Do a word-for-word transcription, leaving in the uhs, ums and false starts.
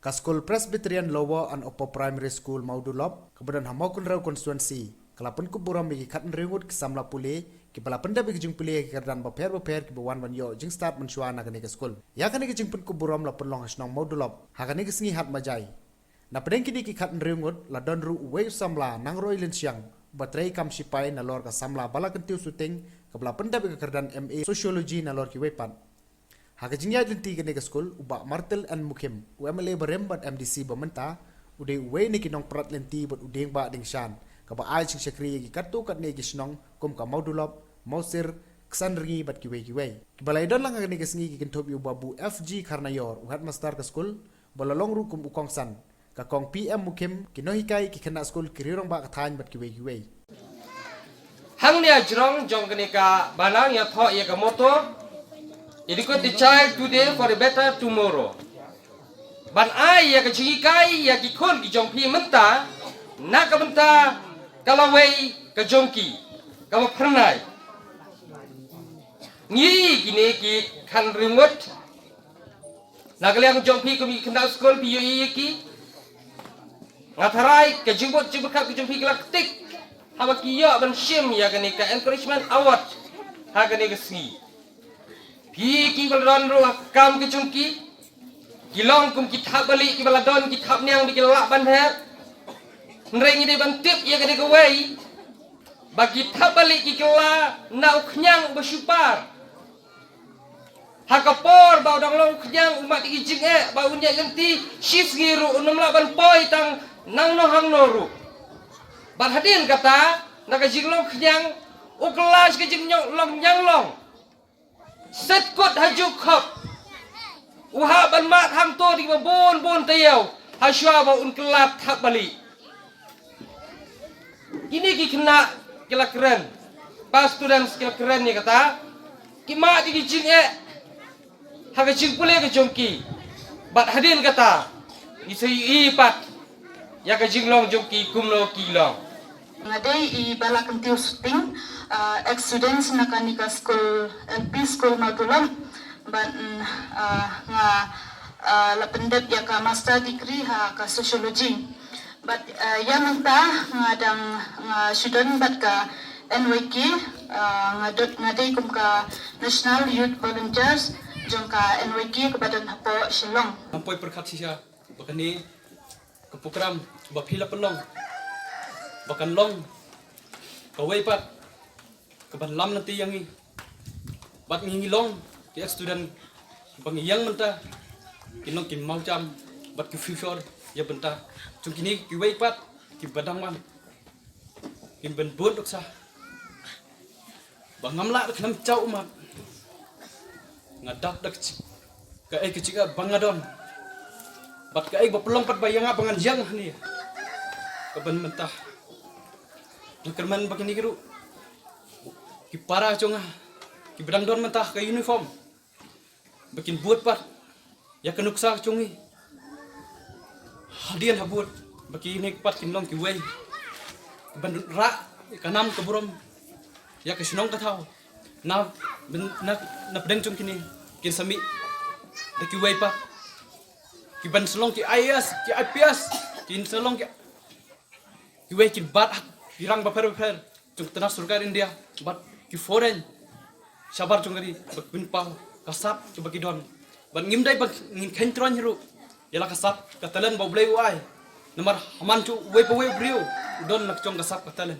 Ka skul Presbyterian Lower and Upper Primary School Mawdulop, kaba don ha Mawkynrew constituency, ka la pynkup burom ïa ki khathynriew ngut ki samla pule kiba la pyndep ïa ka jingpule ha ki kyrdan bapher bapher kiba wan ban ïoh jingstad mynshuwa na kane ka skul. Ïa kane ka jingpynkup burom la pynlong ha shnong Mawdulop ha kane ka sngi Hat Majai. Na pdeng kine ki khathynriew ngut la don ruh uwei u samla Nangroi Lynshiang uba trei kam shipai nalor ka samla Balakyntiew Suting kaba la pyndep ïa ka kyrdan M A Sociology nalor kiwei pat. Ha ka jingïaid lynti kane ka skul, u Bah Martel N Mukhim, u M L A barim bad M D C ba mynta, u dei uwei na ki nongprat lynti bad u dieng bah dieng shan kaba ai jingshakri ïa ki katto katne ki shnong kum ka Mawdulop, Mawsir, Ksanrngi bad kiwei kiwei. Kiba la ïadon lang ha kane ka sngi ki kynthup ïa u Babu F G Kharnaior, u headmaster ka skul, ba la long ruh kum u kongsan, ka Kong P M Mukhim, ki nonghikai, ki khynnah skul, ki riew rangbah ka thaiñ bad kiwei kiwei. Hangne ha jrong jong kane ka balang ïathoh ïa ka motto, "Educate the child today for a better tomorrow." Ban ai ïa ka jinghikai ïa ki khun ki jong phi mynta na ka bynta ka lawei ka jong ki kaba phyrnai. Ngi kine ki khathynriew ngut na ka liang jong phi kum ki khynnah skul phi ïohi ïa ki. Nga tharai ka jingbud jingpyrkhat ka jong phi ka la ktik haba ki ïoh ban shim ïa kane ka encouragement award ha kane ka sngi. Phi kiba la don ruh ha ka kam ka jong ki, ki long kum ki thapbalieh kiba la don ki thapniang ba ki la lah ban her. Hynrei ngi dei ban tip ïa kane kawei ba ki thapbalieh ki kylla na u khñiang uba shu par. Ha ka por ba u dang long u khñiang u mad ïa ki jingeh ba un ïaid lynti shi sngi ruh un ym lah ban poi tang nangno hangno ruh. Bad hadien kata na ka jinglong khñiang u kylla sha ka jinglong ñianglong. Set kut ha juk khop. U hap ban mad hangto da kiba bun bun taïew ha shuwa ba un kylla thapbalieh. Kine ki khynnah ki la kren, ba students ki la kren ïa kata, ki mad ïa ki jingeh ha ka jingpule ka jong ki. Bad hadien kata ngi sa ïohi pat ïa ka jinglong jong ki kumno ki long. Nga dei i Balakyntiew Suting, ah, ex students na kane ka skul, L P school Mawdulop, bad, mm, ah, nga, ah, la pyndep ïa ka master degree ha ka sociology. Bad, ah, ïa mynta nga dang, nga shu don bad ka N Y K, ah, nga dot, nga dei kum ka National Youth Volunteers jong ka N Y K kaba don hapoh Shillong. Ngam poi pyrkhat shisha ba kane ka program ba phi la pynlong ba kan long kawei pat kaban lam lynti ïa ngi. Bad ngi ngi long ki ex student ba ngi ïeng mynta kin long ki mawjam bad ki future ïa bynta jong kine kiwei pat kiba dang wan. Kin ban bun nuksa ba ngam lah da khlem jaw ummat. Nga dap da ka chi, kaei ka jingeh ba nga don bad kaei ba pynlong pat ba ïa nga ba ngan ïeng hangne. Kaban mynta nga kyrmen ba kine ki ruh ki para jong nga kiba dang don mynta ka uniform ba kin bud pat ïa ka nuksa jong ngi. Hadien ha bud ba kine pat kin long kiwei ban rah ka nam ka burom ïa ka shnong ka thaw. Na, na, na pdeng jong kine kin sa mih da kiwei pat kiban sa long ki I A S, ki I P S, kin sa long ki kiwei kin bat ha ki rang bapher bapher jong ka tnat sorkar India bad ki foreign shabar jong ka ri ba kin pynpaw ka sap kaba ki don. Bad ngim dei ba ngin kheiñ troiñ ruh ïa la ka sap ka talent ba U Blei u ai. Namar ha man jong uwei pa uwei u briew u don la ka jong ka sap ka talent.